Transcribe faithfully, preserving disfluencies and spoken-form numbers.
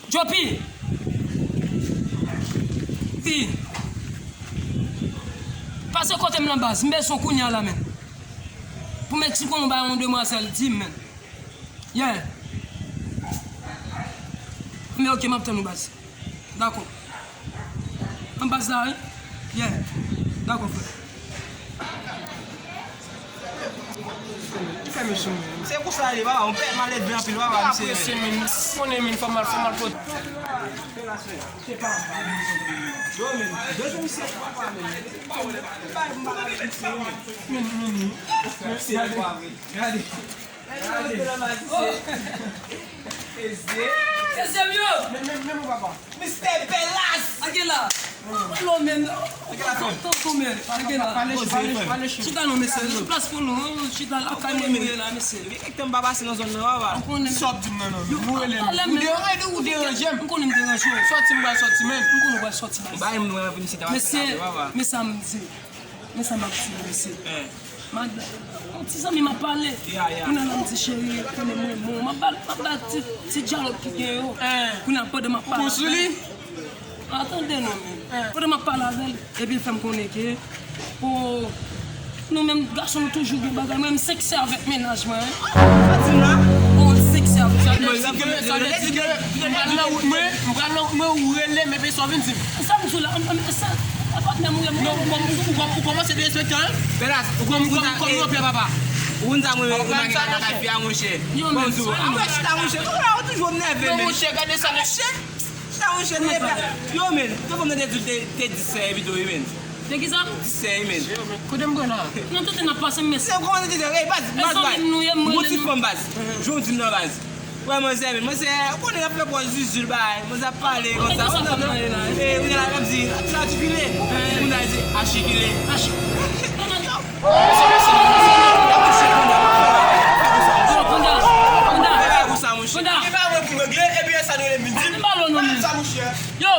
Djopi! Di! Pase kote m nan baz, m bezwen w kounye a la menm. Pou m eksplike yon bagay yon demwazèl di m menm. Yeah. Men ok, m ap tann ou baz. Dakò. An baz la wi. Yeah. Dakò frè. Ki fè mesye menm? Se konsa li papa, yon pè malèdve anpil papa misye. Apresye menm, konnen menm fò mal, fò mal pot. Yo menm, de jou misye papa menm. Bay m bagay misye menm. Menm, menm, menm. Gade. Gade. Gade. Gade. Eze. Eze m yo. Menm, menm, menm papa. Mistè Belas! Anke la! Pale w menm non! Anke la, frè. Tonton men, anke la. Pale, pale, pale, pale. Chita non, mesye. Plas pou nou, chita la, kay mwen ye la, mesye. Ekte m pa pase nan zòn nan, papa. Sa w ap di m nan, non? Ou rele m. Ou deranje m, ou deranje m. M konnen m deranje w. Sòti m pral sòti, menm. M konnen w pral sòti, mesye. Bay m mwen anvi m chita. Mesye, men sa m di. Men sa m ap di w, mesye. Madanm, yon ti zanmi m ap pale. Kounye a la m di, cheri, konnen mwen bon. M ap ba, m ap ba ti, ti dyalòg ki gen yo. Kounye a pandan m ap pale avè l. Atande non, men. Pandan m ap pale avè l, epi l fè m konnen ke, o, nou menm gason nou toujou gen bagay. Mwen menm sekse avèk mennaj mwen. Sa di m la? O, sekse avèk mennaj mwen. Sa vle di ke, sa vle di ke, m pral nan wout mwen, m pral nan wout mwen, ou rele m, epi sa w vin di m. Sa m di w la, m, m, sa, sa pa menm ou ye, mwen. Non, ou kòm, ou, ou kòm, ou kòmanse derespektan, hein? Belas, ou kòm, ou kòm, ou kòm yon pè papa. Ou konn sa mwen renmen nan kay fi a, monchè. Yo, men, sa. Apre chita, monchè, ou la, ou toujou nève, men. Non, monchè, gade sa, monchè. Chita, monchè, nève. Yo, men, te fò mwen te di, te, te di sè, epi tou, wi, men. Te ki sa? Di sè, wi, men. Kote m pran la? Nan tenten n ap pase, mesye. Se kòman te di, ey, baz, baz, baz. Yon ti fanm, baz. Jan w di m nan, baz. Wè, manzè, men, manzè, ou konnen l ap fè pòz zizil, bay, manzè ap pale konsa, ou nan, e, ou nan la, l ap di, ap di l atikile, ou nan di, achikile. Achi-, Panda, Panda, Panda, Panda. E pa mwen pou m regle, epi e sa nou rele m vin di m, pa sa, monchè. Yo!